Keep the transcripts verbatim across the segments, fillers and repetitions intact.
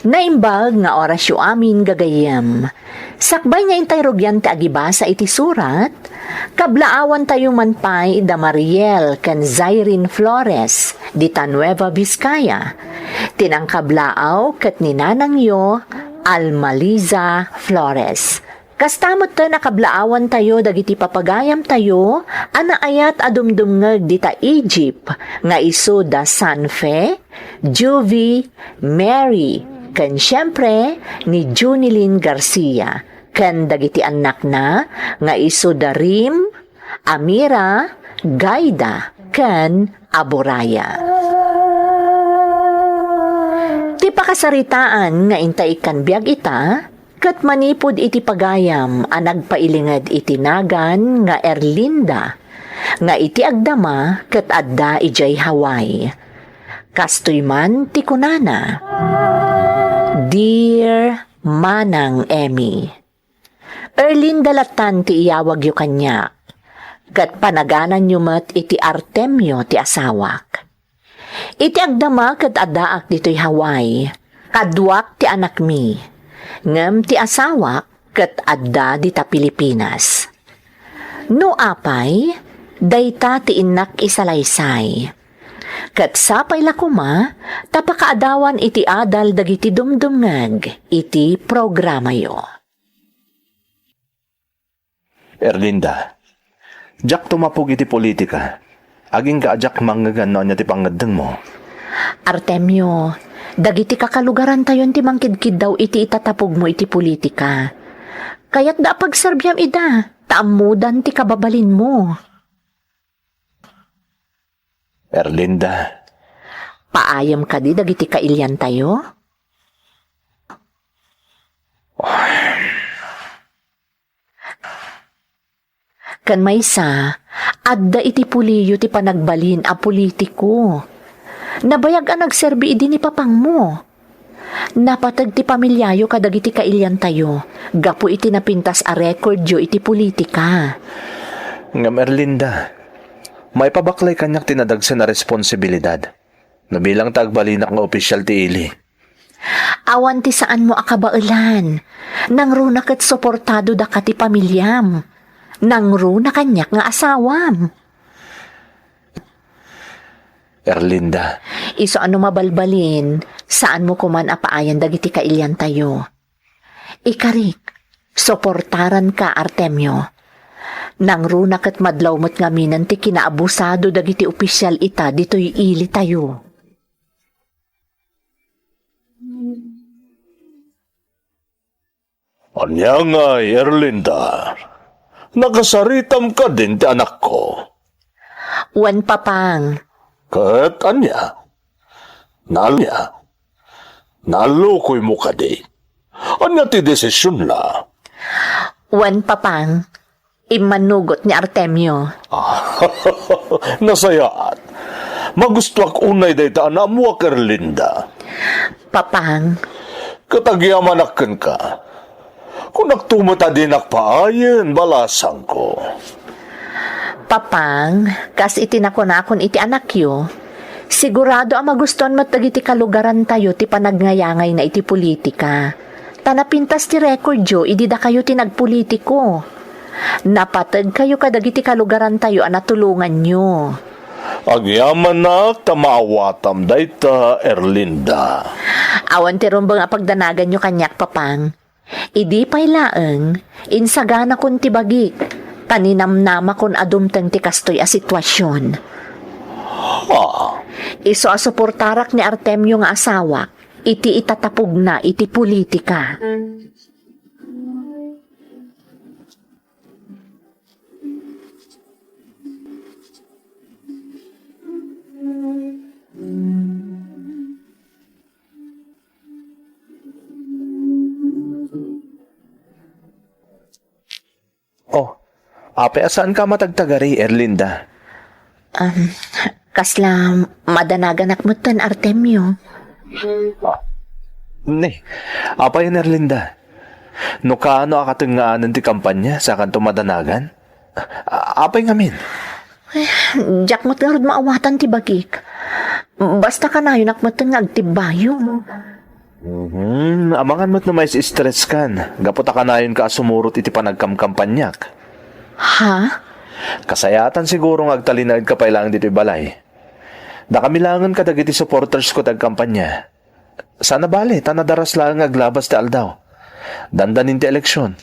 Naimbag nga orasyo amin, gagayyem. Sakbay nga intay rugian ti agibasa iti surat, kablaawantayo man pay da Mariel ken Zairine Flores dita Nueva Vizcaya. Ti nangkablaaw ket ni nanangyo, Almaliza Flores. Kasta met a kablaawantayo dagiti papagayamtayo a naayat a dumdumngeg dita Egypt, nga isu da Sanfe, Juvie, Mary, ken siempre ni Junilin Garcia, ken dagiti annakna nga isu da Rim, Amira, Gaida, ken Aburaya. Ti pakasaritaan nga intay ikkan biag ita, ket manipud iti pagayam a nagpailinged iti nagan nga Erlinda, nga iti agdama ket adda idiay Hawaii. Kastoy man ti kunana, "Dear Manang Emmy, Erlinda lattan ti iyawagyo kaniak, ket panagananyo met iti Artemio ti asawak. Iti agdama ket addaak ditoy Hawaii, kaduak ti anakmi, ngem ti asawak ket adda dita Pilipinas. No apay, dayta ti innak isalaysay. Ket sapay la koma ta pakaadawan iti adal dagiti dumdumngeg iti programayo." Erlinda, diak tumapog iti politika. Agingga a diak mangngegan no ania ti pangngeddengmo. Artemio, dagiti kakalugarantayon ti mangkidkiddaw iti itatapogmo iti politika. Kayatda a pagserbiam ida, ta ammodan ti kababalinmo. Erlinda. Paayem kadi dagiti kailiantayo? Ken maysa, adda iti puliyo ti panagbalin a politiko. Nabayag a nagserbi idi ni papangmo. Napateg ti pamiliayo kadagiti kailiantayo gapu iti napintas a rekordyo iti politika. Ngem Erlinda, maipabaklay kaniak ti nadagsen a responsibilidad no bilang ta agbalinak nga opisyal ti ili. Awan ti saanmo a kabaelan. Nangruna ket soportado daka ti pamiliam. Nangruna kaniak nga asawam. Erlinda. Isu a no mabalbalin, saanmo koman a paayan dagiti kailiantayo. Ikarik, soportaranka, Artemio. Nangruna ket madlaw met ngaminen ti kinaabusado dagiti opisyal ita ditoy ilitayo. Ania ngay, Erlinda? Nakasaritam kadin ti anakko? Wen, Papang. Ket ania? Nal-, ania? Nallukoymo kadi? Ania ti desisionna? Wen, Papang. Immanugot ni Artemio. Ah, nasayaat. Magustuak unay dayta a naammuak, Erlinda. Papang. Ket agyamanak kenka. Kunakto met a dinak paayen, balasangko. Papang, kas iti nakunakon iti anakyo, sigurado a magustuan met dagiti kalugarantayo ti panagngayangayo iti politika. Ta napintas ti rekordyo idi dakayo ti nagpolitiko. Napategkayo kadagiti kalugarantayo a natulonganyo. Agyamanak ta maawatam dayta, Erlinda. Awan ti rumbeng a pagdanaganyo kaniak, Papang. Idi pay laeng, insaganakon ti bagik, ta ninamnamakon a dumteng ti kastoy a situasion. Ah. Isu a suportarak ni Artemio nga asawak iti itatapogna iti politika. Oh, apay a saanka a matagtagari, Erlinda? Um, kasla madanaganak metten, Artemio. Ah, ne, apay, Erlinda? No kaano a katengngaanen ti kampanya, sakanto madanagan? A-, apay ngamin? Eh, diak met ngarud maawatan ti bagik. Basta kanayonak metten nga agtibbayo. Hmm, amangan met no mais-stress kan, gapu ta kanayonka a sumurot iti panagkamkampanyak. Ha? Kasayatan siguro nga agtalinaedka pay laeng ditoy balay. Dakami laengen kadagiti supporters ko ti agkampanya. Saan a bale, ta nadaras laeng nga aglabas ti aldaw. Dandanin ti eleksyon.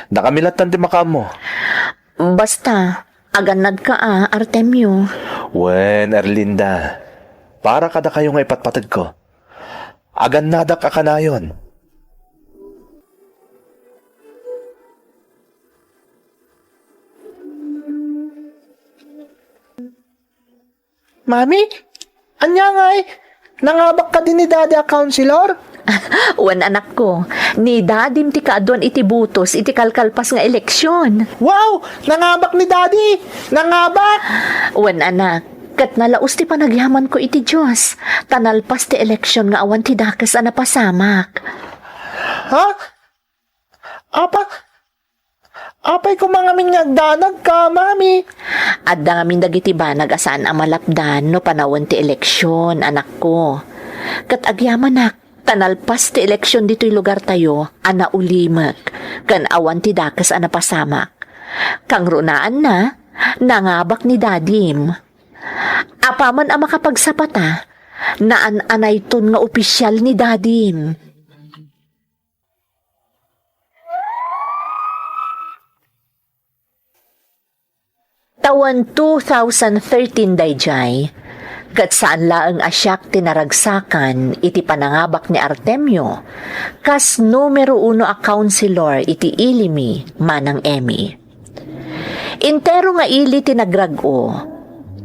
Dakami lattan ti makaammo. Basta, agannadka a, Artemio. Wen, Erlinda, para kadakayo nga ipatpategko. Agannadak a kanayon. Mami, ania ngay? Nangabak kadi ni Daddy a counselor? Wen, anakko, ni Dadim ti kaaduan iti butos iti kalkalpas nga eleksyon. Wow! Nangabak ni Daddy! Nangabak! Wen, anak, ket nalaus ti panagyamanko iti Dios, ta nalpas ti eleksyon nga awan ti dakes a napasamak. Ha? Apa? Apay koma ngamin nga agdanagka, Mami? Adda ngamin dagiti banag a saan a malapdan no panawen ti eleksyon, anakko. Ket agyamanak, ta nalpas ti eleksyon ditoy lugartayo a naulimek, ken awan ti dakes a napasamak. Kangrunaanna, nangabak ni Dadim. Apaman a makapagsapata, naan-anayton nga opisial ni Dadim. Tawen two thousand thirteen daydiay, ket saan laeng a siak ti naragsakan iti panangabak ni Artemio kas numero uno a counselor iti ili mi, Manang Emmy. Entero nga ili ti nagrag-o,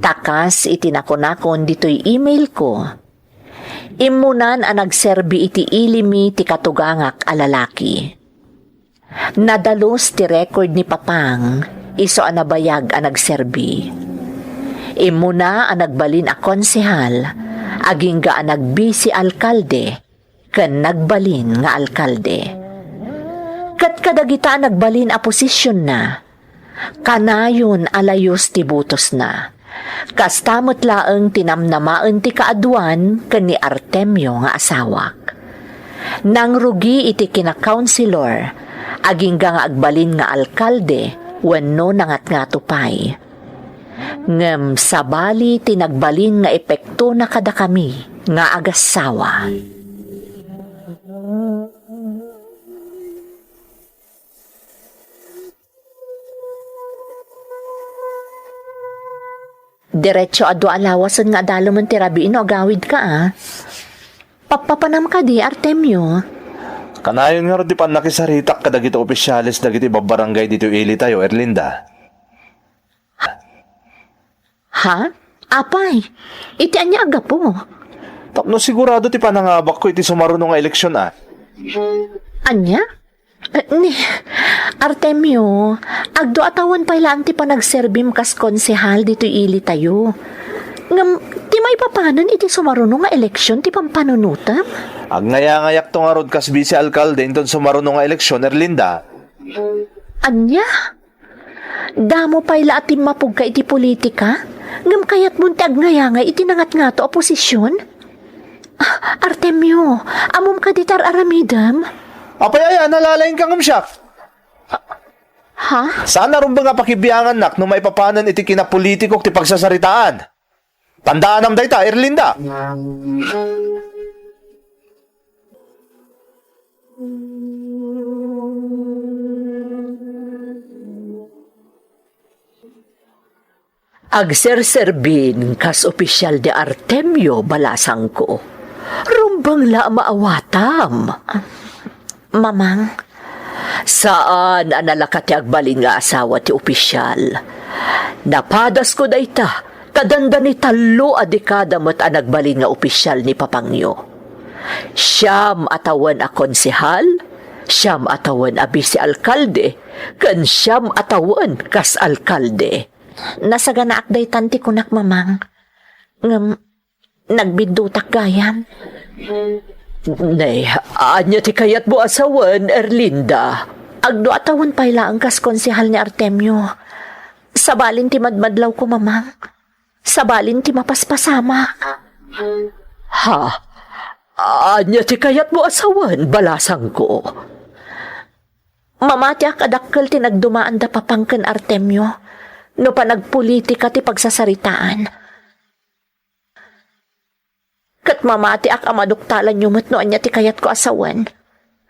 ta kas iti nakunakon ditoy email ko, immunan a nagserbi iti ili mi ti katugangak a lalaki. Nadalus ti record ni Papang, isu a nabayag a nagserbi. Immuna a nagbalin a konsehal, agingga a nagbisi alkalde, ken nagbalin nga alkalde. Ket kadagita a nagbalin a posisionna, kanayon a layus ti butosna. Kasta met laeng ti namnamaen ti kaaduan ken ni Artemio nga asawak. Nangrugi iti kinakaunsilor, agingga nga agbalin nga alkalde wenno nangatngato pay. Ngem sabali ti nagbalin nga epektona kadakami nga agassawa. Diretso a dua a lawasen nga adalemen ti rabii no agawidka, a. Pappapanam kadi, Artemio? Kanayon ngarud ti pannakisaritak kadagiti opisyales dagiti babbarangay ditoy ilitayo, Erlinda. Ha? Apay, iti ania a gapu? Tapno sigurado ti panangabakko iti sumaruno nga eleksyon, a. Ania? Eh, ni, Artemio, agdua a tawen pay laeng ti panagserbim kas konsehal ditoy ilitayo. Ngem, ti maipapanen iti sumaruno nga eleksyon ti pampanunotem? Agngayangayak to ngarud kas bise alkalde inton sumaruno nga eleksyon, Erlinda. Ania? Damo pay la a timmapogka iti politika, ngem kayatmon ti agnayangay iti nangatngato a posisyon? Ah, Artemio, ammom kadi ti ar-aramidem? Apay aya, nalalaingka ngem siak? Ha? Saan a rumbeng a pakibiangannak no maipapanen iti kinapolitikok ti pagsasaritaan. Tandaanam dayta, Erlinda. Agserserbin kas opisyal ni Artemio, balasangko. Rumbeng la a maawatam. Mamang. Saan a nalaka ti agbalin nga asawa ti opisyal. Napadasko dayta, ta dandani tallo a dekada met a nagbalin nga opisyal ni papangyo. Siam a tawen a konsehal, siam a tawen a bise-alkalde, ken siam a tawen kas alkalde. Nasaganaak daytan ti kunak, Mamang. Ngem, nagbiddutak gayam. Nay, ania ti kayatmo a sawen, Erlinda? Agdua a tawen pay laeng kas konsehal ni Artemio. Sabalin ti madmadlawko, Mamang. Sabalin ti mapaspasamak. Ha? Ania ti kayatmo a sawen, balasangko? Mamatiak a dakkel ti nagdumaanda, Papang, ken Artemio, no panagpolitika ti pagsasaritaan. Ket mamatiak a maduktalanyo met no ania ti kayatko a sawen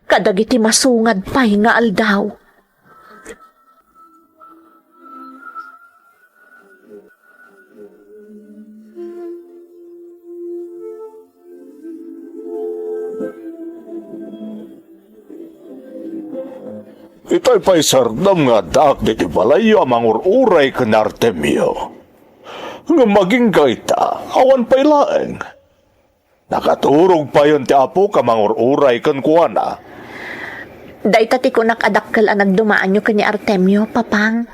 kadagiti masungad pay nga aldaw. Itay pay sardem nga addaak ditoy balayyo a mangur-uray ken Artemio. Ngem agingga ita, awan pay laeng. Nakaturog payen ti apok a mangur-uray kenkuana. Dayta ti kunak a dakkel a nagdumaanyo ken ni Artemio, Papang.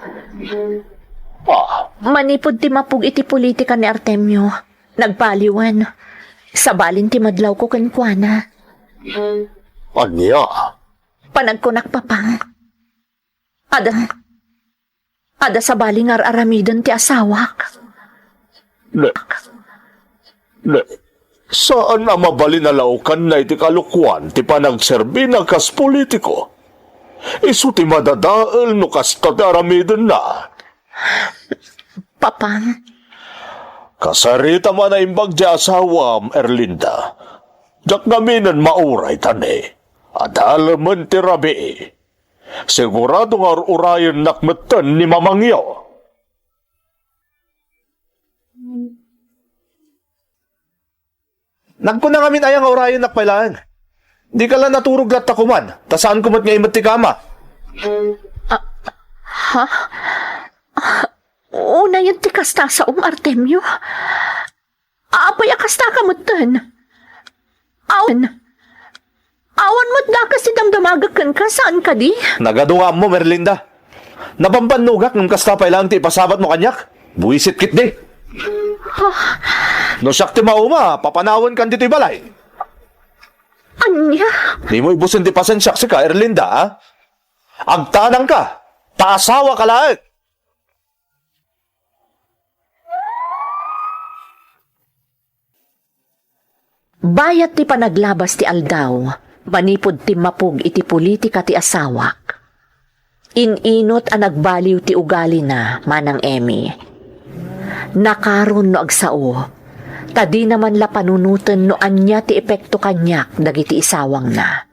Ah. Manipud ti mapug iti politika ni Artemio, nagbaliwen. Sabalin ti madlawko kenkuana. Ania? Panagkunak, Papang. Adda, adda sabali nga ar-aramiden ti asawak. Ne, ne, saan a mabalin a laokanna iti kalokuan ti panagserbina kas politiko. Isu ti madadael no kasta ti aramidenna. Papang. Kasarita man a imbag ti asawam, Erlinda. Diak ngaminen mauray ta ne, adalemen ti rabii. Sigurado nga ur-urayennak metten ni mamangyo. Nagkuna ngamin aya nga urayennak pay laeng? Dika la naturog latta koman, ta saanko met nga imetti ka, ama. Ah, ha? Ah, unayen ti kasta a saom, Artemio. Apay a kasta ka metten? Awan. Awan met dakes ti damdamagek kenka, saan kadi? Nagadu nga ammom, Erlinda. Nabambannogak ngem kasta pay laeng ti ipasabatmo kaniak. Buisit ketdi. Ah. No siak ti mauma, papanawenkan ditoy balay. Ania? Dimo ibusen ti pasensiak sika, Erlinda, a? Agtanangka, ta asawaka laeng. Bayat ti panaglabas ti aldaw, manipud timmapog iti politika ti asawak, in-inot a nagbaliw ti ugalina, Manang Emmy. Nakaron no agsao, ta dina man la panunoten no ania ti epekto kaniak dagiti isawangna.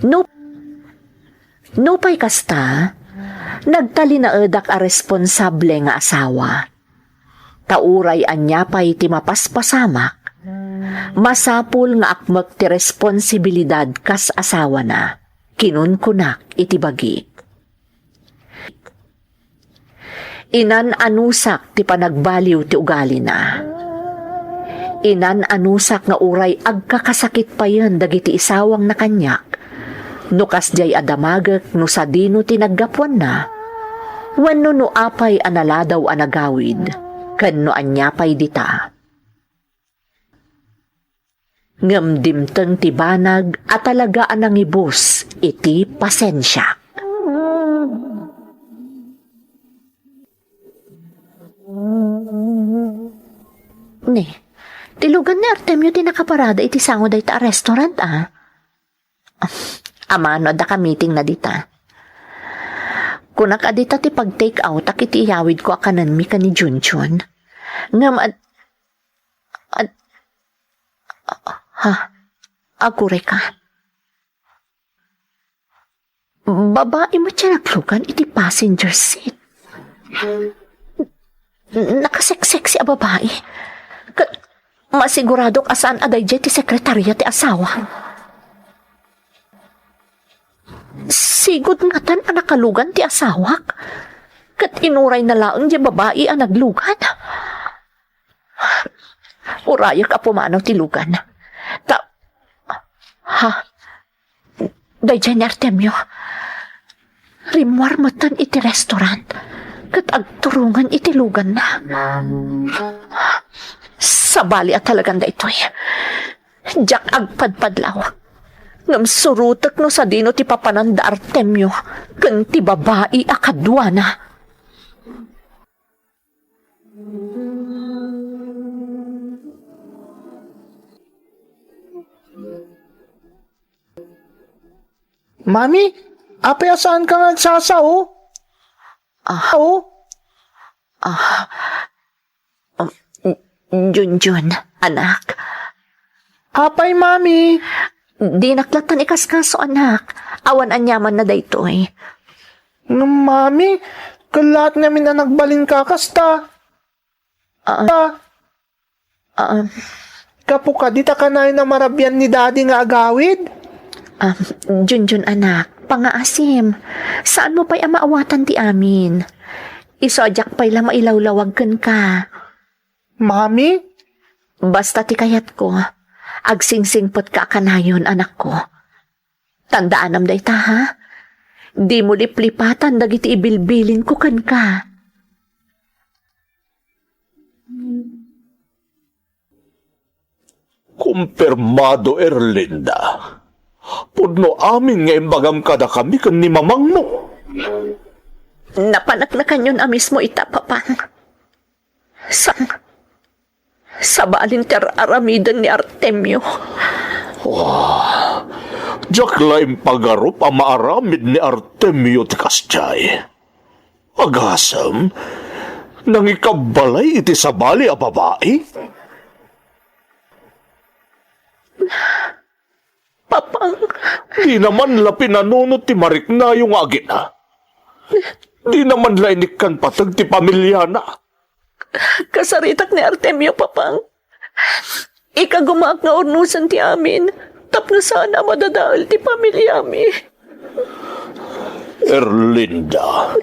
No, nupay kasta, nagtalinaedak a responsable nga asawa. Ta uray ania pay ti mapaspasamak, masapul nga akmek ti responsibilidad kas asawana, kinunkunak iti bagik. Inan-anusak ti panagbaliw ti ugalina. Inan-anusak nga uray agkakasakit payen dagiti isawangna kaniak, no kasdiay a damagek no sadino ti naggapuanna, wenno no apay a naladaw a nagawid, ken no ania pay dita. Ngem dimteng ti banag a talaga a nangibus iti pasensiak. Ne, ti lugan ni Artemio ti nakaparada iti sango dayta a restaurant, a? Amano adda ka meeting na dita. Kunak a dita ti pag-take out a iti iyawidko a kanenmi ken ni Junjun. Ngem ad-, ad-, ha, aguray ka. Babai met ti naglugan iti passenger seat. Nakaseksexy a babai. Ket masiguradok a saan a daydiay ti sekretaria ti asawa. Sigud ngatan a nakalugan ti asawak. Ket inurayna laeng ti babai a naglugan. Urayak a pumanaw ti lugan. Ta, ha? Daydiay ni Artemio. Rimmuar metten iti restaurant ket agturongen iti luganna. Sabali a talagan daytoy. Diak agpadpadlaw. Ngem surotek no sadino ti papanan da Artemio ken ti babai a kaduana. Mami, apay a saanka nga agsasao? Ah. Sao? Ah. Um, Junjun, anak. Apay, Mami? Dinak lattan ikaskaso, anak. Awan aniamanna daytoy. Ngem, Mami, kellaat ngamin a nagbalinka kasta. Ah. Ah. Ah. Gapu kadi ta kanayon a marabian ni Daddy nga agawid? Ah, Junjun, anak, pangaasim. Saanmo pay a maawatan ti amin. Isu a diak pay la mailawlawag kenka. Mami? Basta ti kayatko, agsingsingpetka a kanayon, anakko. Tandaanam dayta, ha? Dimo liplipatan dagiti ibilbilinko kenka. Kumpirmado, Erlinda. Pudno amin nga imbagam kadakami ken ni mamangmo. Napaneknekanyon a mismo ita, Papang. Sa-, sabalin ti ar-aramiden ni Artemio. Oh, diak la impagarup a maaramid ni Artemio ti kasdiay. Agasem, nangikabbalay iti sabali a babai? Papang. Dina man la pinanunot ti mariknayo nga agina. Dina man la inikkan pateg ti pamiliana. Kasaritak ni Artemio, Papang. Ikagumaak nga urnosen ti amin, tapno saan a madadael ti pamiliami. Erlinda,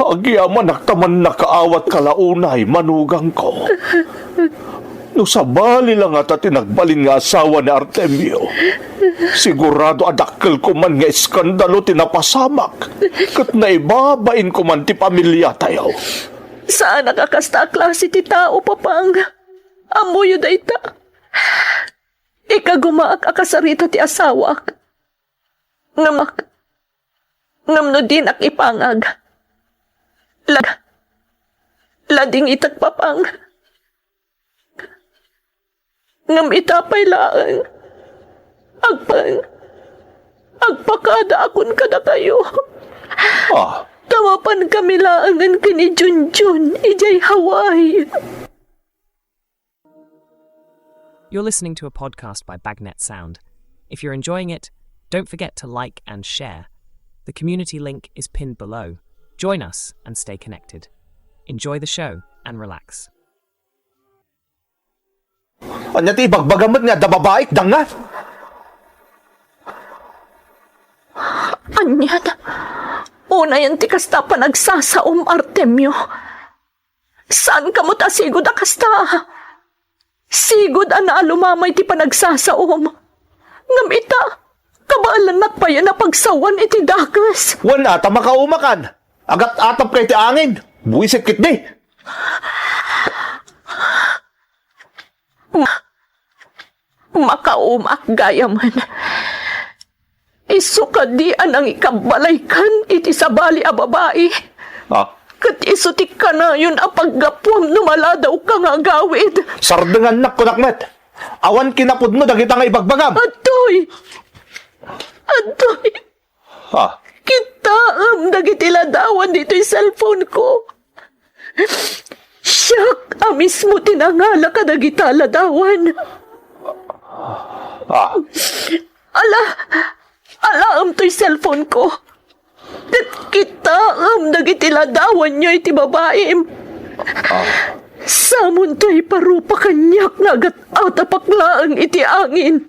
agyamanak ta mannakaawat ka la unay, manugangko. No sabali la ngata ti nagbalin nga asawa ni Artemio, sigurado a dakkel koman nga iskandalo ti napasamak ket naibabain koman ti pamiliatayo. Saanak a kasta a klase ti tao, Papang. Ammoyo dayta. Ikagumaak a kasarita ti asawak. Ngem, ngem no dinak ipangag, la-, ladingitak, Papang. Ngem ita pay laeng, agpa-, agpakadaakon kadakayo. Ah. Ta mapankami laengen ken ni Junjun idiay Hawaii. You're listening to a podcast by Bagnet Sound. If you're enjoying it, don't forget to like and share. The community link is pinned below. Join us and stay connected. Enjoy the show and relax. Ania ti ibagbagam met nga adda babaik, danga? Anian? Unayen ti kasta a panagsasaom, Artemio. Saan kamo ta sigud a kasta? Sigud a naalumamay ti panagsasaom. Ngem ita, kabaelannak payen a pagsawan iti dakes. Wen a ta makaumakan. Agat-atapka iti angin. Buisit ketdi. Ma-, makaumak gayamen. Isu kadi a nangikabbalaykan iti sabali a babai. Ah. Ket isu ti kanayon a paggapuam no maladawka nga agawid. Sardengannak, kunak met. Awan kinapudno dagita nga ibagbagam. Adtoy! Adtoy! Ha? Kitaem dagiti ladawan ditoy cellphone ko. Siak a mismo ti nangala kadagita ladawan. Ah. Ala, alaem toy cellphone ko. Ket kitaem dagiti ladawanyo iti babaim. Ah. Samonto iparupa kaniak nga agat-atapak laeng iti angin.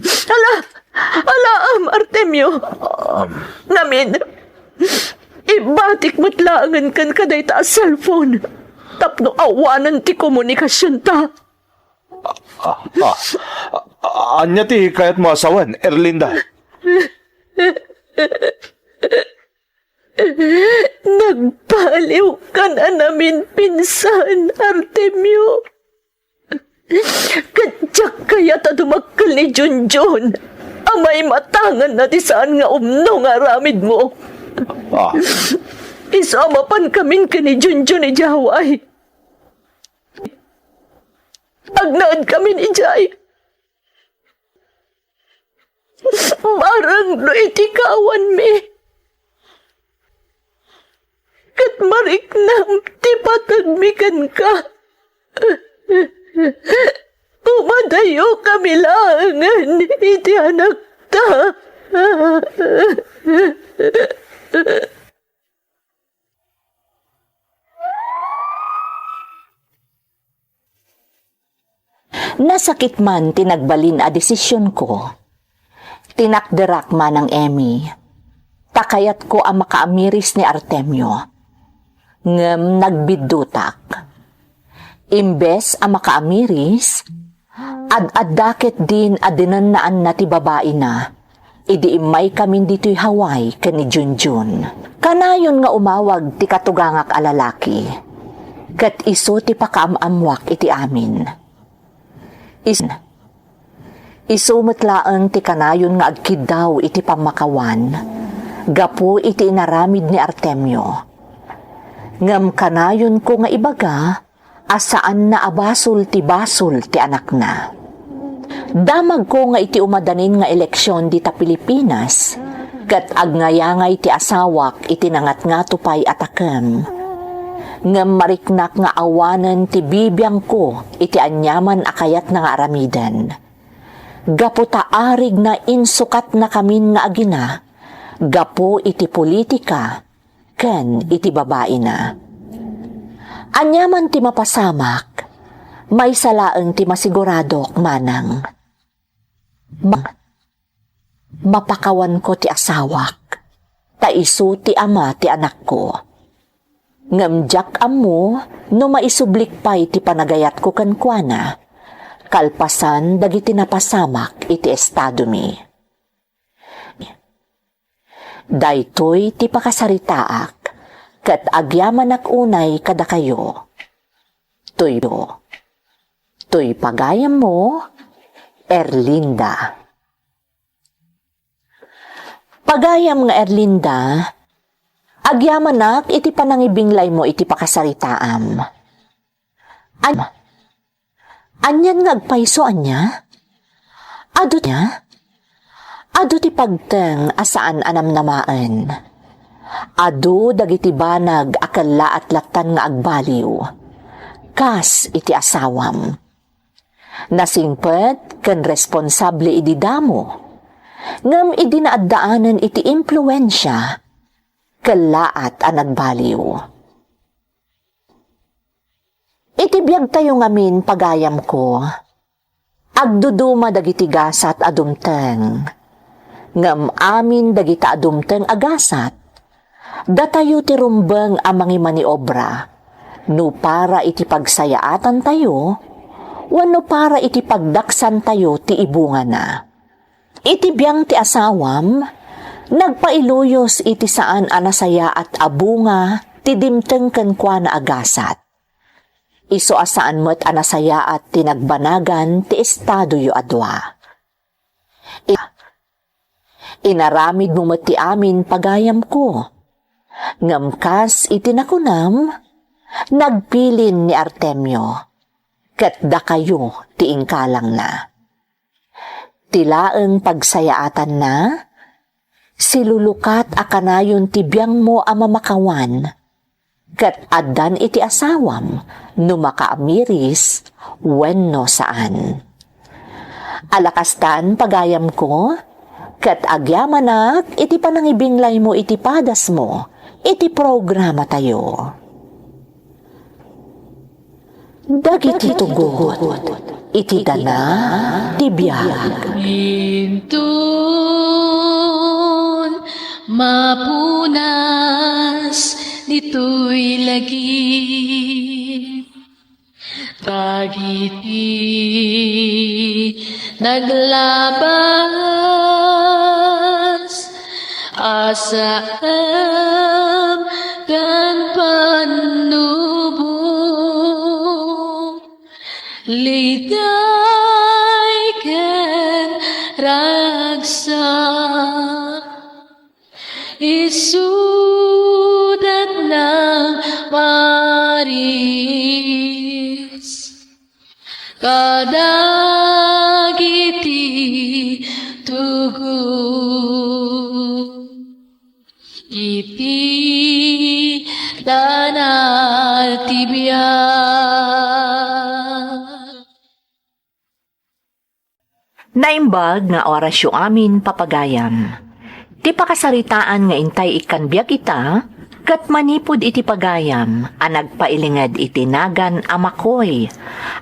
Ala, alaem, Artemio. Um. Ngamin, ibatik met laengen kenka dayta a cellphone tapno awanen ti komunikasionta. Ah, ah, ah, ania ti kayatmo a sawen, Erlinda? Nagpaliwkan a naminpinsan, Artemio. Ket diak kayat a dumakkel ni Junjun a maimatanganna ti saan nga umno nga aramidmo. Ah. Isu a mapankamin ken ni Junjun idiay Hawaii. Agnaedkamin idiay. Marengno iti kawanmi, ket mariknam ti pategmi kenka. Umadayokami laengen iti anakta. Nasakit man ti nagbalin a desisionko. Tinakderak, Manang Emmy, ta kayatko a makaamiris ni Artemio. Ngem nagbiddutak. Imbes a makaamiris, ad-adda ketdin a dinennaanna ti babaina idi immaykamin ditoy Hawaii ken ni Junjun. Kanayon nga umawag ti katugangak a lalaki, ket isu ti pakaam-ammoak iti amin. Is-, isu met laeng ti kanayon nga agkiddaw iti pammakawan gapu iti inaramid ni Artemio. Ngem kanayonko nga ibaga a saanna a basol ti basol ti anakna. Damagko nga iti umadanin nga eleksion dita Pilipinas, ket agnayangay ti asawak iti nangatngato pay a takem. Ngem mariknak nga awanen ti bibiangko iti aniaman a kayatna nga aramiden. Gapu ta arigna insukatnakamin nga agina gapu iti politika ken iti babaina. Aniaman ti mapasamak, maysa laeng ti masiguradok, Manang. Ma-, mapakawanko ti asawak, ta isu ti ama ti anakko. Ngem diak ammo no maisublik pay ti panagayatko kenkuana, kalpasan dagiti napasamak iti estadomi. Daytoy ti pakasaritaak, ket agyamanak unay kadakayo. Toy, toy pagayammo, Erlinda. Pagayam nga Erlinda, agyamanak iti panangibinglaymo iti pakasaritaam. An-, Anian nga agpayso ania? Adu nia? Adu ti pagteng a saan a namnamaen. Adu dagiti banag a kellaat lattan nga agbaliw, kas iti asawam. Nasingpet ken responsable idi damo, ngem idi naaddaanen iti impluensia, kellaat a nagbaliw. Iti biagtayo ngamin, pagayamko, agduduma dagiti gasat a dumteng. Ngem amin dagita a dumteng a gasat, datayo ti rumbeng a mangimaniobra, no para iti pagsayaatantayo, wenno para iti pagdaksantayo ti ibungana. Iti biang ti asawam, nagpailuyos iti saan a nasayaat a bunga ti dimteng kenkuana a gasat. Isu a saan met a nasayaat ti nagbanagan ti estadoyo a dua. I-, inaramidmo met ti amin, pagayamko. Ngem kas iti nakunam, nagpilin ni Artemio, ket dakayo ti inkalangna. Ti laeng pagsayaatanna, silulukat a kanayon ti biangmo a mamakawan, ket addan iti asawam no makaamiris wenno saan. Alakastan, pagayamko, ket agyamanak iti panangibinglaymo iti padasmo iti programatayo. Dagiti tugot iti dana ti biag. Inton mapunas ditoy lagip, dagiti naglabas a saem ken pannubo, liday ken ragsak. Isudat nang maris kadagiti tugot. Naimbag nga orasyo amin, papagayam. Ti pakasaritaan nga intay ikkan biag ita, ket manipud iti pagayam a nagpailinged iti nagan a Makoy,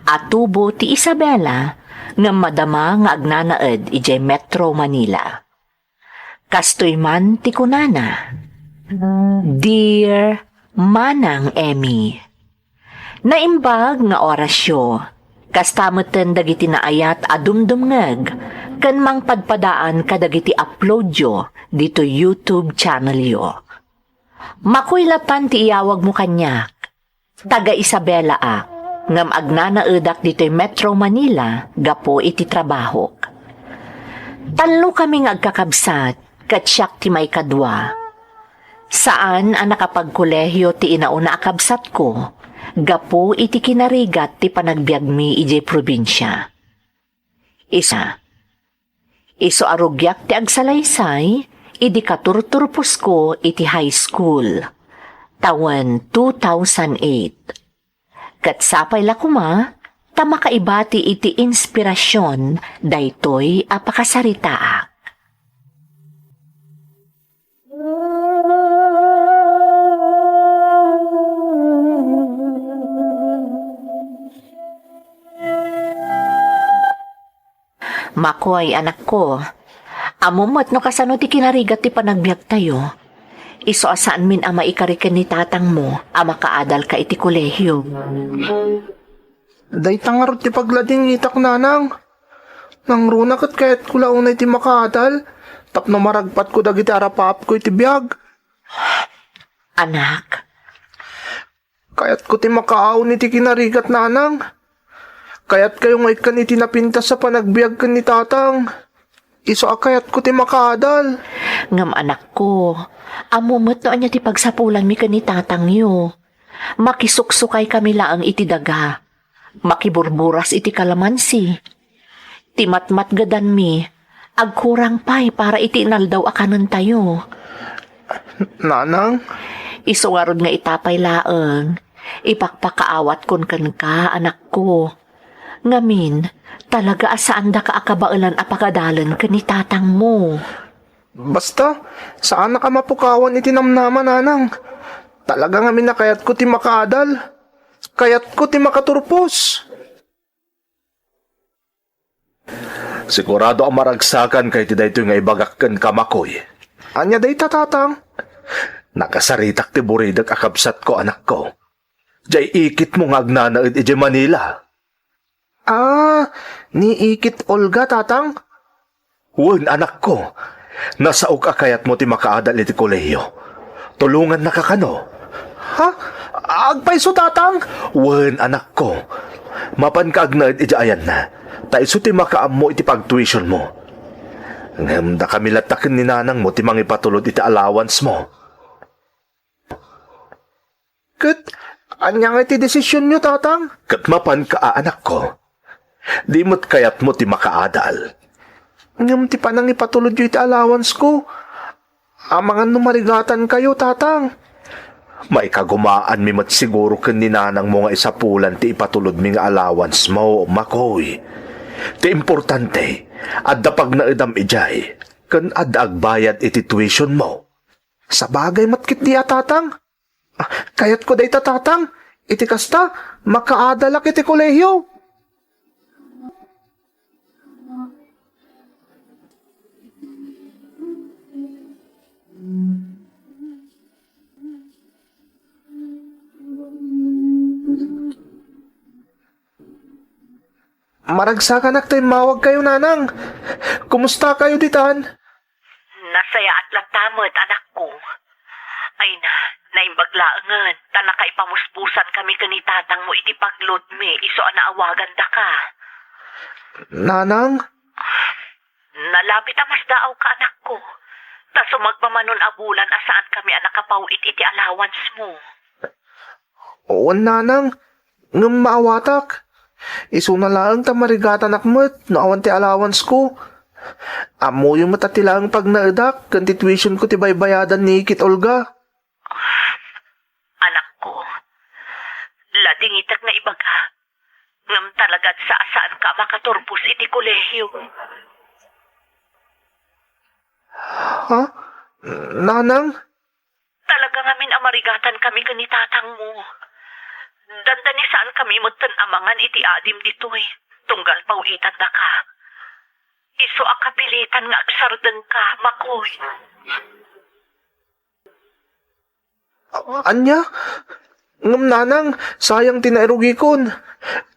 a tubo ti Isabela, ngem madama nga agnanaed idiay Metro Manila. Kastoy man ti kunana, "Dear Manang Emmy." Naimbag nga orasyo, kasta metten dagiti naayat a dumdumngeg ken mangpadpadaan kadagiti uploadyo ditoy YouTube channelyo. Makoy latta ti iyawagmo kaniak. Taga Isabela ak, ngem agnanaedak ditoy Metro Manila gapu iti trabahok. Tallo kami nga agkakabsat, ket siak ti maikadua. Saan a nakapagkolehiyo ti inauna a kabsatko gapu iti kinarigat ti panagbiagmi idiay probinsia. Isa, isu a rugiak ti agsalaysay idi katurturposko iti high school, tawen two thousand eight. Ket sapay la koma ta makaibati iti inspirasyon daytoy a pakasaritaak. Makoy, anakko, ammom met no kasano ti kinarigat ti panagbiagtayo. Isu a saanmin a maikari ken ni tatangmo a makaadalka iti kolehio. Dayta ngarud ti pagladingitak, nanang. Nangruna ket kayatko la unay ti makaadal tapno maragpatko dagiti arapaapko iti biag. Anak, kayatko ti makaawn iti kinarigat, nanang. Kayatkayo nga ikkan iti napintas a panagbiag ken ni tatang. Isu a kayatko ti makaadal. Ngem anakko, ammo met no ania ti pagsapulanmi ken ni tatangyo. Makisuksukaykami laeng iti daga. Makiburburas iti kalamansi. Ti matmatgedanmi, agkurang pay para iti inaldaw a kanentayo. Nanang? Isu ngarud nga ita pay laeng, ipakpakaawatkon kenka, anakko. Ngamin, talaga a saandaka a kabaelan a pagadalen ken ni tatangmo. Basta, saanak a mapukawan iti namnama, nanang. Talaga ngamin a kayatko ti makaadal. Kayatko ti makaturpos. Sigurado a maragsakanka iti daytoy nga ibagak kenka, Makoy. Ania dayta, tatang? Nakasaritak ti buridek a kabsatko, anakko. Diay ikitmo nga agnanaed idiay Manila. Ah, ni Ikit Olga, tatang? Wen, anakko. Nasaok a kayatmo ti makaadal iti kolehiyo. Tulongannaka kano? Ha? Agpayso, tatang? Wen, anakko. Mapanka agnaed idiay ayanna, ta isu ti makaammo iti pagtuitionmo. Ngem dakami latta ken ni nanangmo ti mangipatulod iti allowancemo. Ket ania ngay ti desisionyo, tatang? Ket mapanka a, anakko. Di met kayatmo ti makaadal. Ngem ti panangipatulodyo iti allowanceko, amangan no marigatankayo, tatang. Maikagumaanmi met siguro ken ni nanangmo nga isapulan ti ipatulodmi nga allowancemo, Makoy. Ti importante, adda pagnaedam idiay, ken adda agbayad iti tuitionmo. Sabagay met ketdi a, tatang. Ah, kayatko dayta, tatang. Iti kasta, makaadalak iti kolehiyo. Maragsakanak ta immawagkayo, nanang. Kumustakayo ditan? Nasayaat latta met, anakko. Ay na, naimbag laengen, ta nakaipamuspusankami ken ni tatangmo iti pagludmi isu a naawagandaka. Nanang? Nalabit a masdaawka, anakko. Ta sumagmamano a bulan a saankami a nakapaw-it iti allowancemo. Wen, nanang, ngem maawatak. Isuna laeng ta marigatanak met no awan ti allowanceko. Ammoyo met a ti laeng pagnaedak ken ti tuitionko ti baybayadan ni Ikit Olga. Anakko, dingitek nga ibaga. Ngem talaga a saanka a makaturbos iti kolehio. Ha? Nanang? Talaga ngamin a marigatankami ken ni tatangmo. Dandani saankami metten a mangan iti adim ditoy, tunggal paw-itandaka. Isu a kapilitan nga agsardengka, Makoy. Ania? Ngem nanang, sayang ti nairugikon.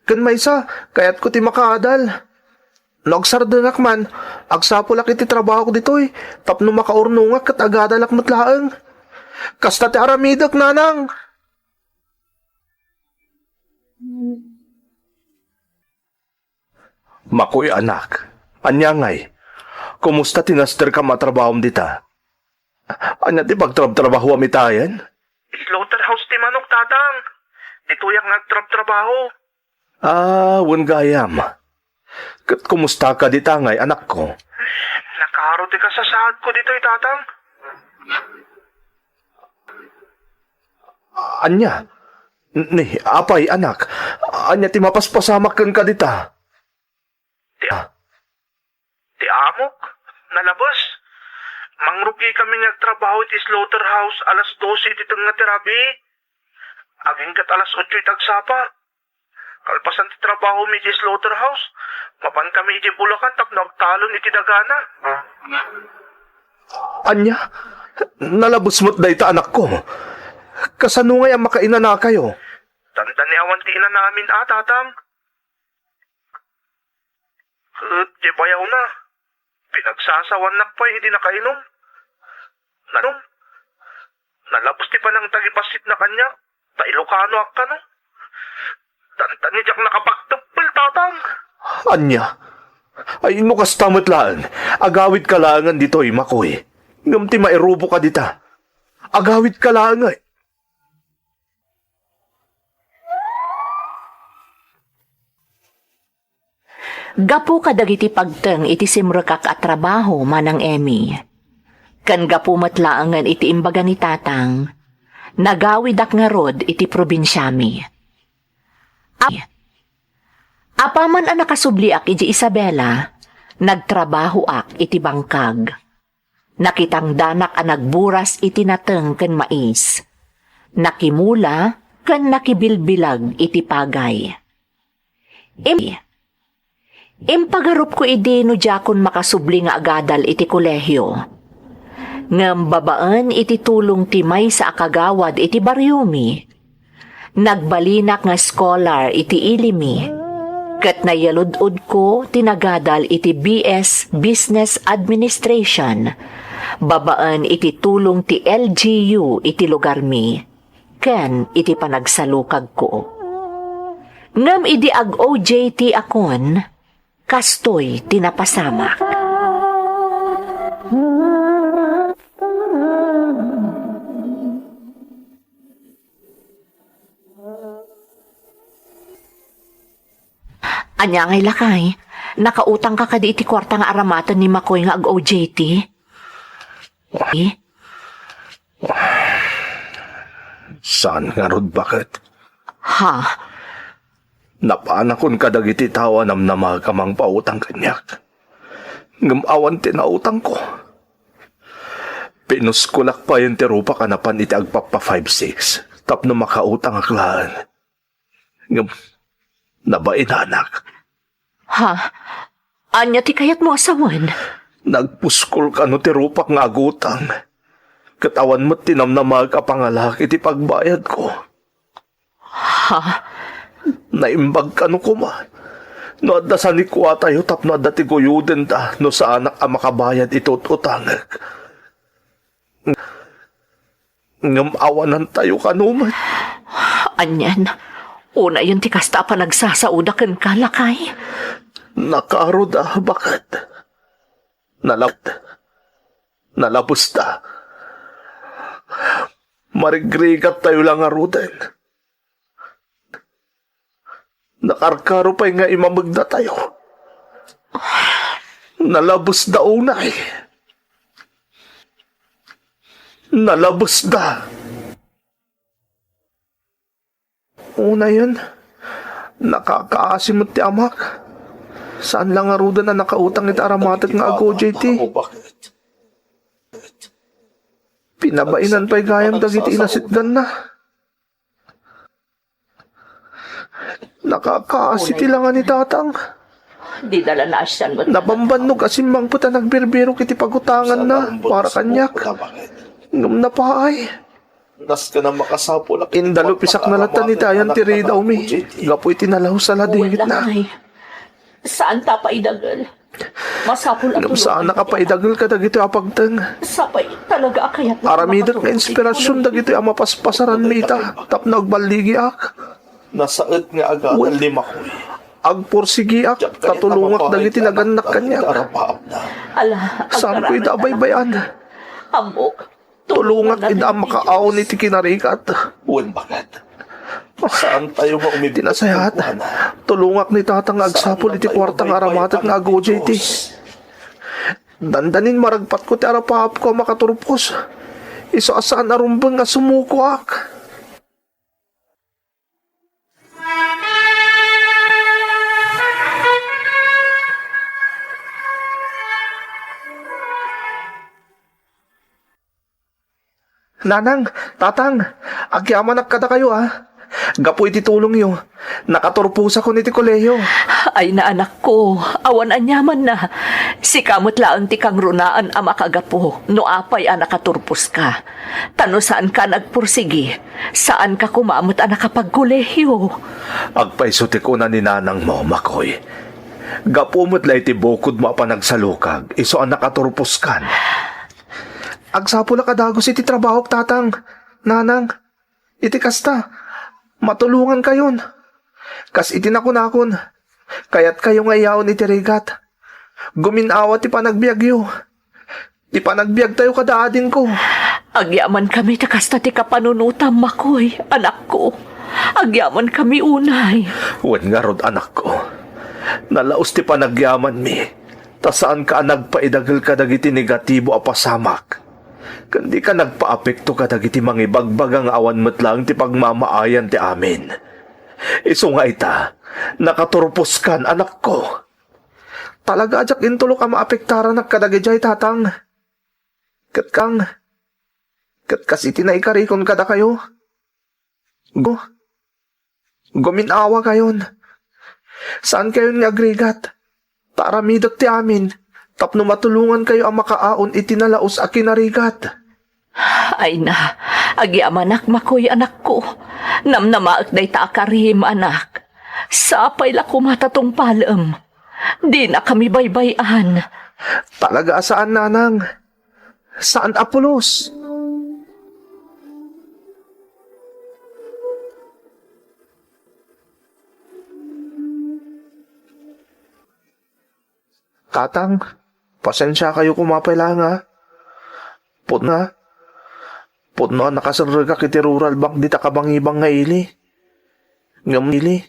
Ken maysa, kayatko ti makaadal. No agsardengak man, agsapulak iti trabahok ditoy, tapno makaurnongak ket agadalak met laeng. Kasta ti aramidek, nanang. Makoy, anak. Ania ngay? Kumusta ti nasterkam a trabahom dita? Ania ti pagtrabtrabahoam itayen? Slaughterhouse ti manok, tatang. Ditoyak nga agtrabtrabaho. Ah, wen gayam. Ket kumusta ka dita ngay, anakko? Nakaro ti kasasaadko ditoy, tatang. Ania? Ni, apay, anak? Ania ti mapaspasamak kenka dita? Ti, ti amok, nalabes. Mangrugikami nga agtrabaho iti slaughterhouse alas dose iti tengnga ti rabii. Agingga ket alas otso iti agsapa. Kalpasan ti trabahomi iti slaughterhouse, mapankami iti Bulacan tapno agtalon iti dagana. Ania? Nalabes met dayta, anakko. Kasano ngay a makainanakayo? Dandani awan ti inanamin a, tatang. Ket ti bayawna, pinagsasawannak pay idi nakainum. Nanum? Nalabes ti panangtagibassit na kaniak, ta Ilocano ak kano. Dandani diak nakapagteppel, tatang. Ania? Ay, no kasta met laeng, agawidka laengen ditoy, Makoy. Ngem ti mairuboka dita, agawidka laeng, ay. Gapu kadagiti pagteng iti simrekak a trabaho, Manang Emmy, ken gapu met laengen iti imbaga ni Tatang, nagawidak ngarud iti probinsiami. Ap-, apaman a nakasubliak iti Isabela, nagtrabahoak iti bangkag. Nakitangdanak a nagburas iti nateng ken mais. Nakimula ken nakibilbilag iti pagay. Im-, impagarupko idi no diakon makasubli nga agadal iti kolehio. Ngem babaen iti tulong ti maysa a kagawad iti bariomi, nagbalinak nga scholar iti ilimi, ket nayalud-odko ti nagadal iti B S Business Administration, babaen iti tulong ti L G U iti lugarmi, ken iti panagsalukagko. Ngem idi ag-O J T akon, kastoy ti napasamak. Ania ngay, lakay? Nakautangka kadi iti kuarta nga aramaten ni Makoy nga ag-O J T? Eh? Saan ngarud, baket? Ha? Napanakon kadagiti tao a namnamaek a mangpautang kaniak. Ngem awan ti nautangko. Pinuskolak payen ti rupak a napan iti agpappa five six tapno makautangak laeng. Ngem nabainanak. Ha? Ania ti kayatmo a sawen? Nagpuskol kano ti rupak nga agutang, ket awan met ti namnamaek a pangalaak iti pagbayadko. Ha? Naimbag kano koma no adda sanikuatayo tapno adda ti guyodenda no saanak a makabayad iti ut-utangek. Ngem awanantayo kano met. Anian, unayen ti kasta a panagsasaoda kenka, lakay. Nakaroda, baket. Nalab-, nalabesta. Marigrigattayo la ngaruden. Nakarkaro pay nga imamegdatayo. Nalabesda unay. Nalabesda. Unayen, nakakaasi met ti amak. Saan la ngaruden a nakautang iti aramatek nga agudiay ti pinabainan pay gayam dagiti inasitganna. Nakakaasi ti langa ni Tatang. Dida la naasian met. Napambannog a simmangpet a nagbirbirok iti pagutanganna para kaniak. Ngem napaay. Indalupisak na latta ni Tayan ti ridawmi gapu iti nalaus a ladingitna. Saan ta paidagel. Masapul a Ngem saan a kapaidagel kadagitoy a pagteng. Sapay talaga a kayat. Aramidek nga inspirasion dagitoy a mapaspasaranmi ita tapno agballigiak. Nasaet nga agadal ni Makoy. Agpursigiak, ta tulongak dagiti nagannak kaniak. Ala, saanko ida a baybay-an. Ammok. Tulongak ida a makaawn iti kinarigat. Wen baket. Saan tayo nga umibig. Ti nasayaat, tulongak ni Tatang nga agsapul iti kuarta nga aramatek nga agudiay ti. Dandanin maragpatko ti arapaapko a makaturpos. Isu a saan a rumbeng nga sumukoak. Nanang, Tatang, agyamanak kadakayo, a. Gapu iti tulongyo, nakaturposakon iti kolehio. Ay na, anakko, awan aniamanna. Sika met laeng ti kangrunaan a makagapu no apay a nakaturposka. Ta no saanka a nagpursigi, saanka koma met a nakapagkolehio. Agpayso ti kuna ni nanangmo, Makoy. Gapu met la iti bukodmo a panagsalukag, isu a nakaturposkan. Agsapul a kadagus iti trabahok, Tatang, Nanang. Iti kasta, matulongankayon. Kas iti nakunakon, kayatkayo nga iyaon iti rigat. Gumin-awa ti panagbiagyo. Ti panagbiagtayo kada adingko. Agyamankami ta kasta ti kapanunotam, Makoy, anakko. Agyamankami unay. Wen ngarud, anakko. Nalaus ti panagyamanmi. Ta saanka a nagpaidagel kadagiti negatibo a pasamak, ken dika nagpaapekto kadagiti mangibagbaga nga awan met laeng ti pagmamaayan ti amin. Isu nga ita, nakaturposkan, anakko. Talaga a diak intulok a maapektaranak kadagidiay, Tatang. Ket kang, ket kas iti naikarikon kadakayo, Gu-, gumin-awakayon. Saankayon nga agrigat. Ta aramidek ti amin tapno matulongankayo a makaaon iti nalaus a kinarigat. Ay na, agyamanak, Makoy, anakko. Namnamaek dayta a karim, anak. Sapay la koma ta tungpalem. Dinakami baybay-an. Talaga a saan, Nanang. Saan a pulos. Tatang, pasensiakayo koma pay laeng, a. Putna. Putno a nakaserrekak iti Rural Bank dita kabangibang nga ili. Ngem ili.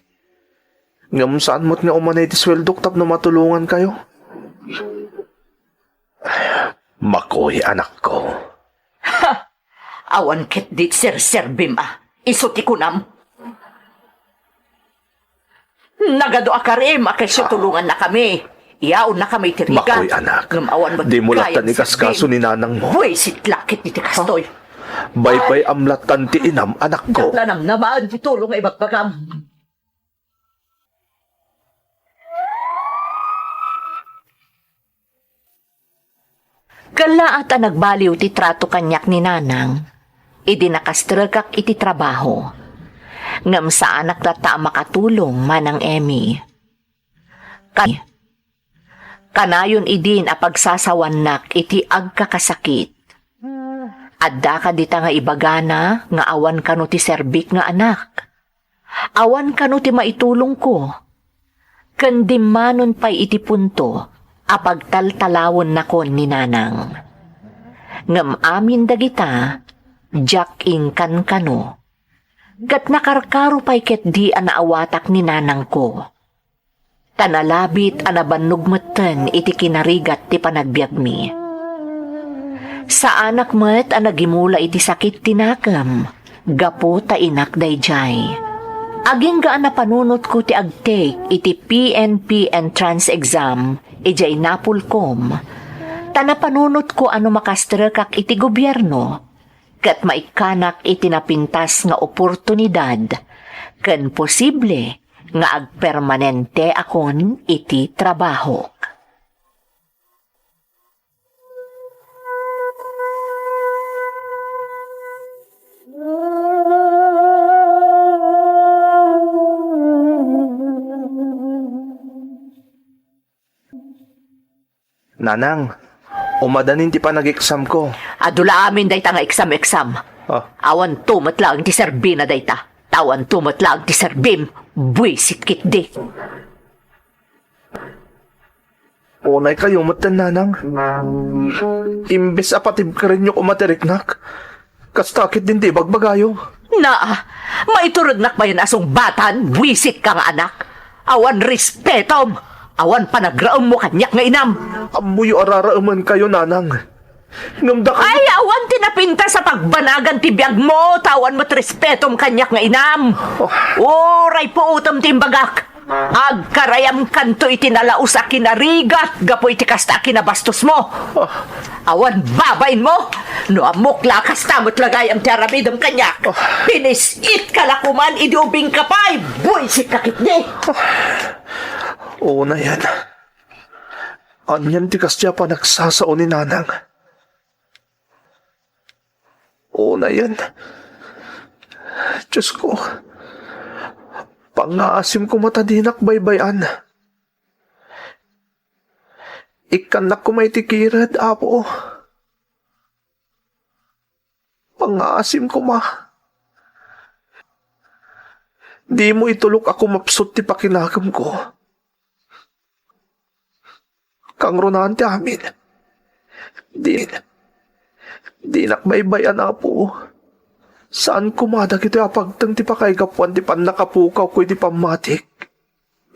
Ngem saan met nga umanay ti sueldok tapno matulongankayo. Makoy, anakko. Ha! Awan ketdi ti serserbim a. Isu ti kunam. Nagadu a karim a kesyo tulongannakami. Iyaonnakami iti rigat. Makoy, anak. Ngem awan met. Dimo lattan ikaskaso ni nanangmo. Buisit la ketdi ti kastoy. Baybay-am lattan ti inam, anakko. Diak la namnamaen ti tulong nga ibagbagam. Kellaat a nagbaliw ti trato kaniak ni Nanang idi nakastrekak iti trabaho. Ngem saanak latta a makatulong, Manang Emmy. Ka-, kanayon idin a pagsasawannak iti agkakasakit. Adda kadi ta nga ibagana nga awan kano ti serbik nga anak. Awan kano ti maitulongko. Ken dimmanon pay iti punto a pagtaltalawennakon ni Nanang. Ngem amin dagita, diak inkankano. Ket nakarkaro pay ketdi a naawatak ni nanangko. Ta nalabit a nabannog metten iti kinarigat ti panagbiagmi. Saanak met a nagimula iti sakit ti nakem gapu ta inak daydiay. Agingga a napanunotko ti agtake iti P N P entrance exam idiay Napolcom, ta napanunotko a no makastrekak iti gobierno, ket maikkanak iti napintas nga oportunidad, ken posible nga agpermanente akon iti trabahok. Nanang, umadanin ti panag-exam ko. Adu la amin dayta nga exam-exam. Ah. Awan to met laeng ti serbina dayta. Awan to met laeng ti serbim. Buisit ketdi. Unay kayo met, Nanang. Imbes a patibkerenyo koma ti riknak, kasta ketdin ti ibagbagayo. Naa, maiturednak mayen a sungbatan, buisit ka nga anak. Awan respetom, awan panagraemmo kaniak nga inam. Ammoyo a raraemen kayo, Nanang. Ngem dakami. Ay, awan ti napintas a pagbanagan ti biagmo, ta awan met respetom kaniak nga inam. Oh. Uray puotem ti imbagak. Agkarayamkanto iti nalaus a kinarigat gapu iti kasta a kinabastosmo. Ah. Awan babainmo. No ammok la, kasta met la gayam ti aramidem kaniak. Ah. Pinis-itka la koman idi ubingka pay. Buisit ka ketdi. Ah. Unayen. Anian ti kasdiay a panagsasao ni Nanang? Unayen. Diosko, pangngaasim koma ta dinak baybay-an. Ikkannak koma iti kired, Apo. Pangngaasim koma. Dimo itulok a kumapsut ti pakinakemko. Kangrunaan ti amin. Di, dinak baybay-an, Apo. Saan koma dagitoy a pagteng ti pakaigapuan ti pannakapukawko iti pammatik,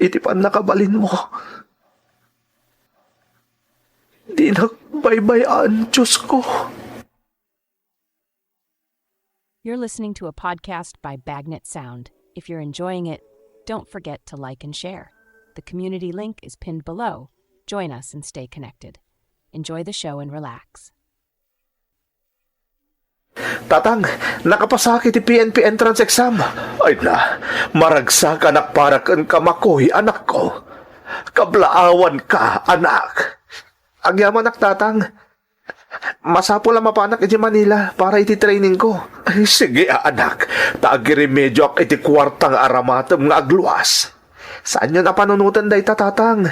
iti pannakabalinmo. Dinak baybay-an, Diosko. You're listening to a podcast by Bagnet Sound. If you're enjoying it, don't forget to like and share. The community link is pinned below. Join us and stay connected. Enjoy the show and relax. Tatang, nakapasak iti P N P entrance exam. Ay na, maragsak anak para ken kamakoy, anakko. Kablaawan ka, anak. Agyamanak, Tatang. Masapul a mapanak iti Manila para iti training ko. Ay, sige, a, anak. Ta agiremedioak iti kuarta nga aramatem nga agluas. Saanyon a panunoten dayta, Tatang.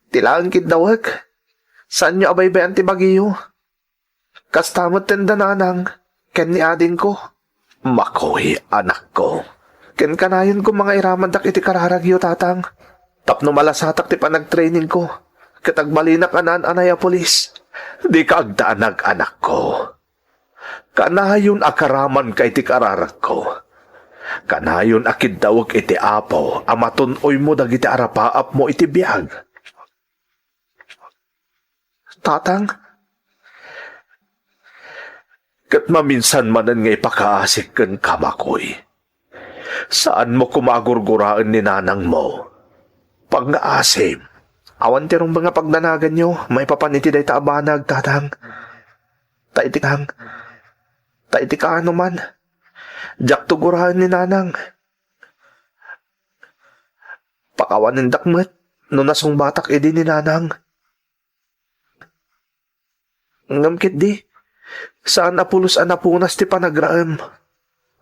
Ti laeng kiddawek. Saanyo a baybay-an ti bagiyo. Kasta met ten da nanang ken ni adingko. Makoy, anakko. Ken kanayon koma nga iramandak iti kararagyo, Tatang. Tapno malasatak ti panagtrainingko, ket agbalinak a naan-anay a pulis. Dika agdanag, anakko. Kanayon a karamanka iti kararagko. Kanayon a kiddawek iti Apo a matun-oymo dagiti arapaapmo iti biag. Tatang, ket maminsan manen nga ipakaasik kenka, makoy. Saanmo koma a gurguraen ni nanangmo. Pangngaasim. Awan ti rumbeng a pagdanaganyo maipapan iti dayta a banag, Tatang. Ta iti kang, ta iti kaano man, diakto guraen ni nanang. Pakawanendak met no nasungbatak idi ni nanang. Ngem ketdi, saan a pulos a napunas ti panagraem.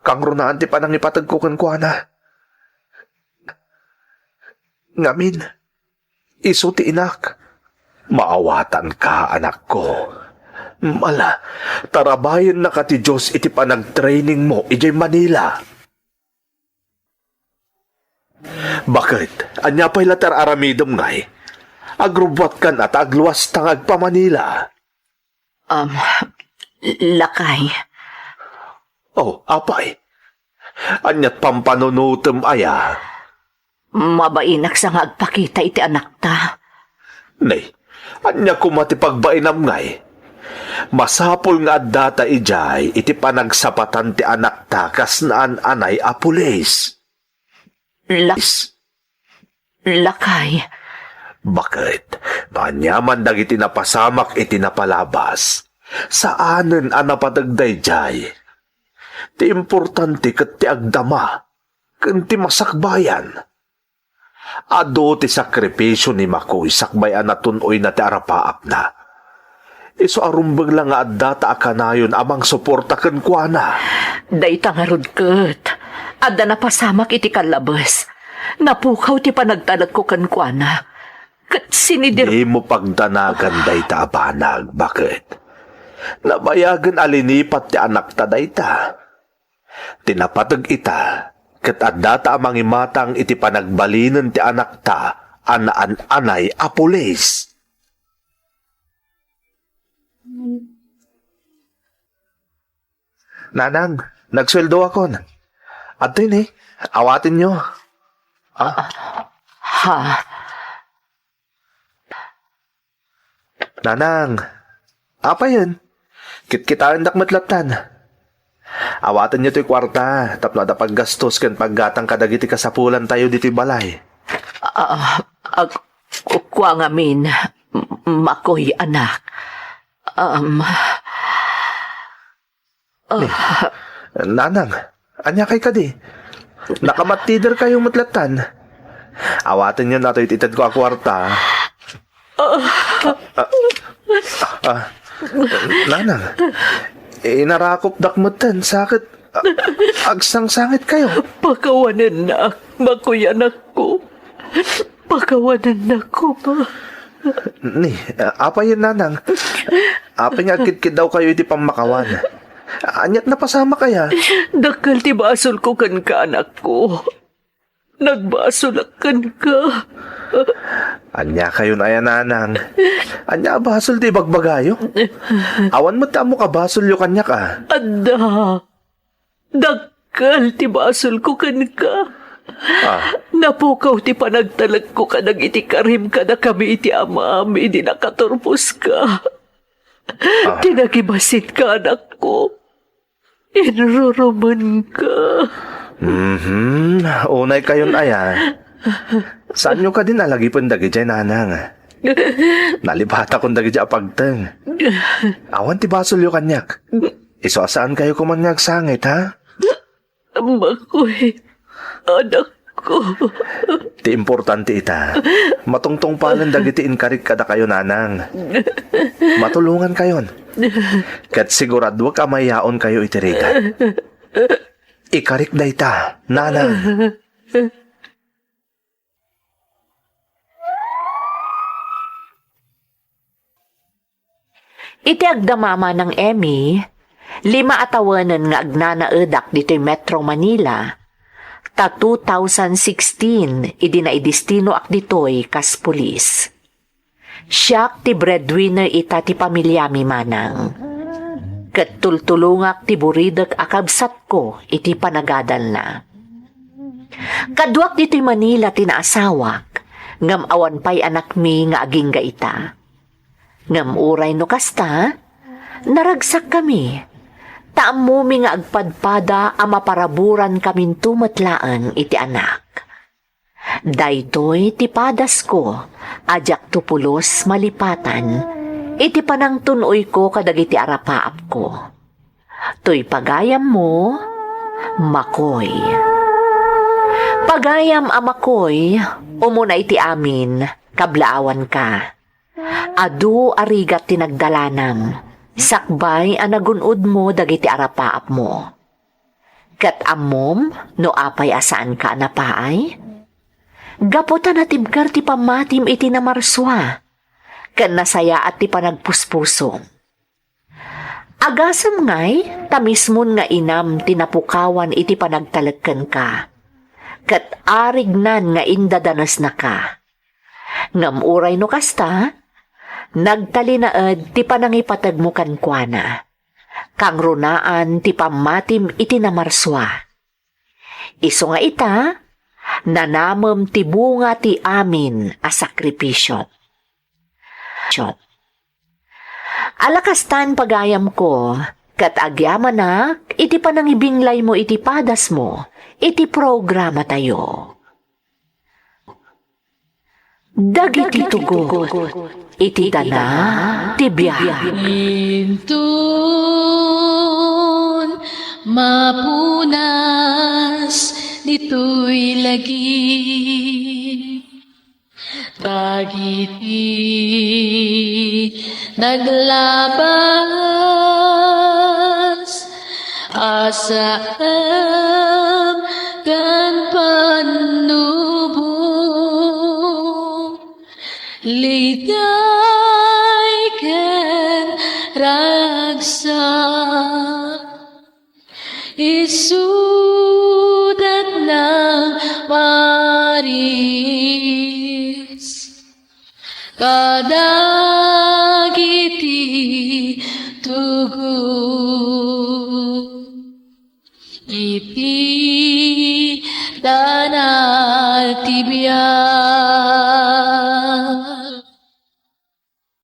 Kangrunaan ti panangipategko kenkuana. Ngamin, isu ti inak. Maawatanka, anakko. Mala, tarabayennaka ti Dios iti panagtrainingmo idiay Manila. Baket, ania pay la ti ar-aramidem ngay? Agrubbuatkan a ta agluasta nga agpa-Manila. Um, lakay. Oh, apay. Aniat pampanunotem aya? Mabainak sa nga agpakita iti anakta. Nay, ania koma ti pagbainam ngay? Masapul nga addata idiay iti panagsapatan ti anakta kas naan-anay a pulis. Laks. Lakay. Baket, no aniaman dagiti napasamak iti napalabas, saanen a napateg daydiay. Ti importante ket ti agdama, ken ti masakbayan. Adu ti sakripisio ni Makoy sakbay a natun-oyna ti arapaapna. Isu a rumbeng la nga addata a kanayon a mangsuporta kenkuana. Dayta ngarud ket, adda napasamak iti kallabes. Napukaw ti panagtalekko kenkuana. Ket sinidir- Dimo pagdanagan dayta a banag, baket? Nabayagen a linipat ti anakta dayta. Ti napateg ita, ket addata a mangimatang iti panagbalinen ti anakta a naan-anay a pulis. Nanang, nagsueldoakon. Adtoy ni, awatenyo. Ah? Ha? Nanang, apayen? Kitkitaendak met lattan. Awatenyo toy kuarta tapno adda paggastos ken paggatang kadagiti kasapulantayo ditoy balay. Ah, ag-, ku-, kua ngamin, M-, Makoy, anak. Um, Ni, Nanang, ania kay kadi? Nakamattiderkayo met lattan. Awatenyo natoy ti itedko a kuarta. Ah, ah, ah, Nanang, inarakopdak metten, sa ket, ah, agsangsangitkayo. Pakawanennak, Makoy, anakko. Pakawanennak koma. Ni, ah, apayen, Nanang? Apay nga agkidkiddawkayo iti pammakawan? Aniat napasamak aya? Dakkel ti basolko kenka, anakko. Nagbasolak kenka. Ania kayon aya, Nanang? Ania a basol ti ibagbagayo? Awan met ti ammok a basolyo kaniak, a? Adda. Dakkel ti basolko kenka. Ah. Napukaw ti panagtalekko kadagiti karim kadakami iti amam idi nakaturposka. Ah. Ti nakibasitka, anakko. Inrurumenka. Mhm. Unay kayon aya. Saanyo kadin a lagipen dagidiay, Nanang? Nalipatakon dagidiay a pagteng. Awan ti basolyo kaniak. Isu a saankayo koman nga agsangit, ha? Makoy, anakko. Ti importante ita, matungtungpalen dagiti inkarik kadakayo, Nanang. Matulongankayon. Ket siguraduek a mayaonkayo iti rigat. Ikarik dayta, Nanang. Iti agdama, Manang Emmy, lima a tawenen nga agnanaedak ditoy Metro Manila, ta two thousand sixteen idi naidestinoak ditoy kas pulis. Siak ti breadwinner ita ti pamiliami, Manang. Ket tultulongak ti buridek a kabsatko iti panagadalna. Kaduak ditoy Manila ti naasawak, ngem awan pay anakmi nga agingga ita. Ngem uray no kasta, naragsakkami, ta ammomi nga agpadpada a maparaburankaminto met laeng iti anak. Daytoy ti padasko a diakto pulos malipatan iti panangtun-oyko kadagiti arapaapko. Toy pagayammo, Makoy. Pagayam a Makoy, umuna iti amin, kablaawanka. Adu a rigat ti nagdalanam, sakbay a nagun-odmo dagiti arapaapmo. Ket ammom no apay a saanka a napaay? Gapu ta natibker ti pammatim iti namarsua, ken nasayaat ti panagpuspusom. Agasem ngay ta mismon nga inam ti napukawan iti panagtalek kenka, ket arignan nga indadanesnaka. Ngem uray no kasta, nagtalinaed ti panangipategmo kenkuana. Kangrunaan ti pammatim iti namarsua. Isu nga ita, nanamem ti bunga ti amin a sakripisio. Ala kastan, pagayamko, ket agyamanak iti panangibinglaymo iti padasmo iti programatayo. Dagiti tugot iti dana ti biag. Inton mapunas ditoy lagip, dagiti naglabas a saem ken pannubo. Liday ken ragsak, isudat nang maris kadagiti tugot iti dana ti biag.